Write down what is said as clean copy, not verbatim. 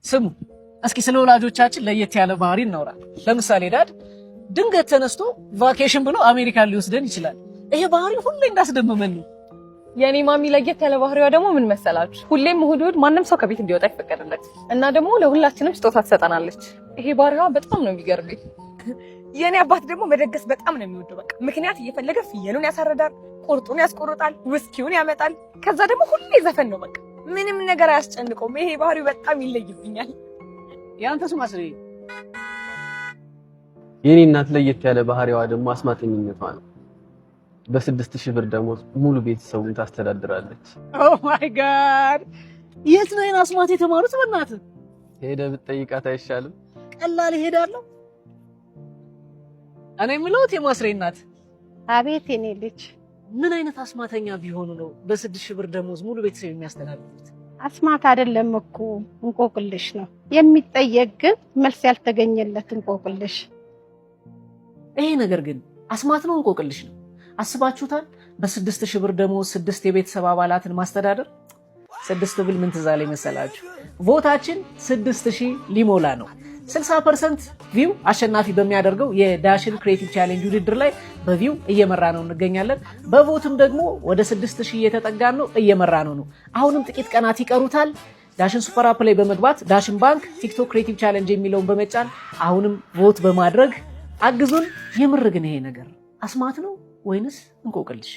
ስሙ እስኪ፣ ስለ ወላጆቻችን ለየት ያለ ባህሪ እናውራ። ለምሳሌ dad ድንገት ተነስቶ vacation ብሎ አሜሪካን ሊወስደን ይችላል። ይሄ ባህሪ ሁሌ እንዳስደመመን ነው። የኔ ማሚ ለየት ያለ ባህሪዋ ደግሞ ምን መሰላችሁ? ሁሌም እሁድ እሁድ ማንም ሰው ከቤት እንዲወጣ አይፈቀድለት እና ደግሞ ለሁላችንም ስጦታ ትሰጠናለች። ይሄ ባህሪዋ በጣም ነው የሚገርመኝ። የኔ አባት ደግሞ መደገስ በጣም ነው የሚወደው። በቃ ምክንያት እየፈለገ ፍየሉን ያሳርዳል፣ ቁርጡን ያስቆርጣል፣ ውስኪውን ያመጣል። ከዛ ደግሞ ሁሌ ዘፈን ነው። በቃ ምንም ነገር አያስጨንቀውም። ይሄ ባህሪው በጣም ይለይብኛል። የአንተስ ማስሬ? የኔ እናት ለየት ያለ ባህሪዋ ደግሞ አስማተኝነቷ ነው። በ6,000 ብር ደሞዝ ሙሉ ቤተሰቡን ታስተዳድራለች። Oh my God! የት ነው ይሄን አስማት የተማሩት? በእናትህ። ሄደህ ብትጠይቃት አይሻልም? ቀላል እሄዳለሁ። እኔ የምለው የማስሬ እናት። አቤት የኔ ልጅ። ምን አይነት አስማተኛ ቢሆኑ ነው በ6,000 ብር ደሞዝ ሙሉ ቤተሰብ የሚያስተዳድሩት? አስማት አይደለም እኮ፣ እንቆቅልሽ ነው። የሚጠየቅ ግን መልስ ያልተገኘለት እንቆቅልሽ። ይሄ ነገር ግን አስማት ነው እንቆቅልሽ ነው? አስባችሁታል? በ6,000 ብር ደሞዝ ስድስት የቤተሰብ አባላትን ማስተዳደር። ስድስት ብል ምን ትዝ አለኝ መሰላችሁ? Vote ኣችን 6,000 ሊሞላ ነው። 60% view አሸናፊ በሚያደርገው የዳሽን creative challenge ውድድር ላይ በ view እየመራን ነው እንገኛለን። በ vote ም ደግሞ ወደ 6,000 እየተጠጋን ነው፣ እየመራን ነው። አሁንም ጥቂት ቀናት ይቀሩታል። ዳሽን super app ላይ በመግባት ዳሽን ባንክ ቲክቶክ creative challenge የሚለውን በመጫን አሁንም vote በማድረግ አግዙን። የምር ግን ይሄ ነገር አስማት ነው ወይንስ እንቆቅልሽ?